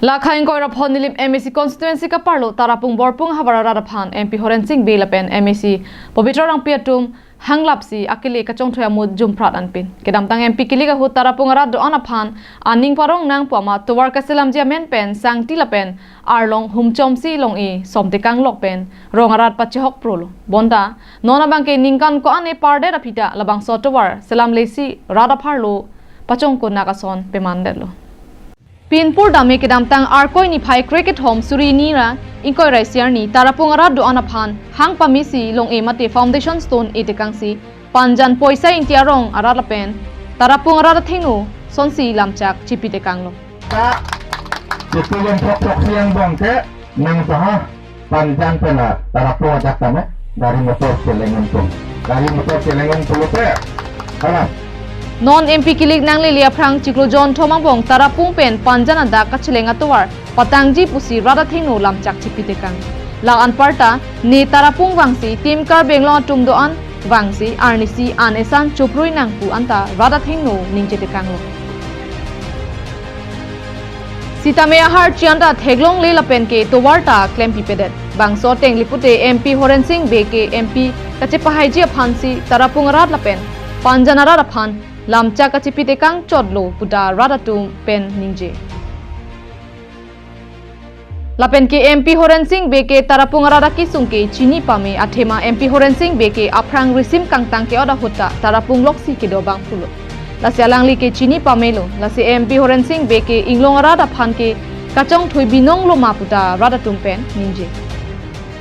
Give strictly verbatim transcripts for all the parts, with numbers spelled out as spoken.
Lakha ingkoi ra phongo Nilip M A C constituency kaparlo Tarapung Borpung havar arat aphan M P Horensing Bey lapen M A C Pobitra Rongpi atum hanglapsi akele kachongthui amut jumphrat anpin. Kedamtang M P kilik ahut Tarapung arat do-an aphan aning parong nangpo amat tovar kaselamji amen pen sangti lapen arlong humchomsi long-e somtekang lok pen rong arat pachehok prolo. Bonta non abangke ningkan ko-an epardet aphi ta labangso tovar selamlesi rat apharlo pachongkun nakason pemandetlo. Pinpur dame kedamtang Arkoi niphai krekethom suri hini ra ingkoi ra isi arni Tarapung arat do-an aphan hang pamisi long-e mate foundation stone etekangsi Panjan Poisa Ingti arong arat lapen Tarapung arat athengno sonsi lamchak chipitekanglo. Ta, itu yang pokpok siang bangke, nang paha, Panjan pen la Tarapung ajak tame, gari motor cheleng untung. Gari motor cheleng untung te. Hala. Non M P kilik nanglele aphrang chiklo jonthom angbong Tarapung pen Panjan adak kacheleng atovar patangji pusi rat athengno lamchak chipitekang. La anparta ne Tarapung vangsi Team Karbi Anglong atum do-an vangsi arnisi an esan chuprui nang pu anta rat athengno ningjetekanglo. Sitame ahar chianta theklongle lapen ke tovar ta klempipedet. Bangso ateng lipute M P Horensing Bey ke M P kachepahaiji aphansi Tarapung arat lapen Panjan arat aphan lamchak kachipitekang chotlo puta rat atum pen ningje. Lapen ke M P Horensing Bey ke Tarapung arat akesung ke chini pame athema M P Horensing Bey ke aphrang risim kangtang ke-ot ahut ta Tarapung loksi kedo abang pulo. Lasi alangli ke chini pamelo, lasi M P Horensing Bey ke inglong arat aphan ke kachongthui binong loma puta rat atum pen ningje.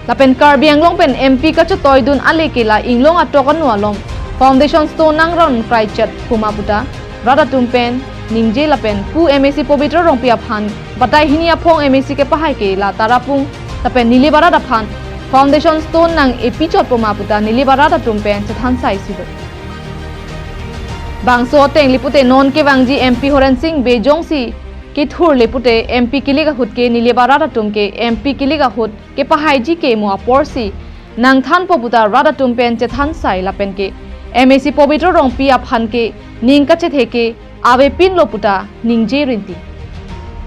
Lapen Karbi Anglong pen M P kachetoidun ale ke la inglong atok anu alom foundation stone nangron kraichet puma puta rat atum pen ningje lapen pu M A C Pobitra Rongpi aphan batai hini aphong M A C kepahai ke la Tarapung lapen Nilip arat aphan foundation stone nang-epi chot puma puta Nilip arat atum pen chethan saisi do. Bangso ateng lipute non kevangji M P Horensing Bey jongsi kethur lipute M P kilik ahut ke Nilip arat atum ke M P kilik ahut kepahaiji ke mo aporsi nangthanpo puta rat atum pen chethan sai lapen ke M A C Pobitra Rongpi aphan ke ning kachethe ke avepinlo puta ningje rinti.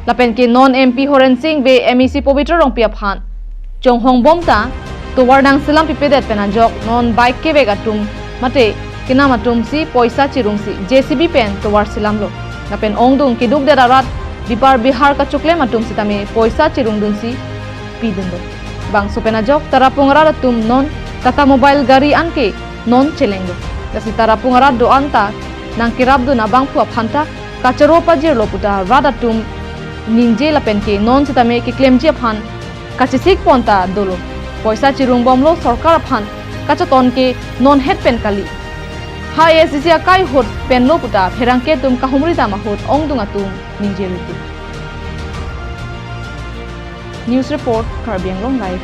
Lapen ke non M P Horensing Bey M A C Pobitra Rongpi aphan chonghong bom ta tovar nangselampipedet pen ajok non bike kevek atum mate kenam atumsi poisa chirungsi J C B pen tovar selamlo. Lapen ongdung kedukdet arat bipar bihar kachoklem atum sitame poisa chirungdunsi pidunlo. Bangso pen ajok Tarapung arat atum non Tata Mobile gari anke non chelenglo. Lasi Tarapung arat do-an ta nangkerapdun abangphu aphan ta kachoro pajirlo puta rat atum ningje lapen ke non sitame keklemji aphan kachesik pon ta dolo. Poisa chirungbomlo sorkar aphan kachoton ke non het pen kali. Ha A S D C akai ahut penlo puta pherangke atum kahumri dam ahut ongdung atum ningje rinti. News report, Karbi Anglong Live.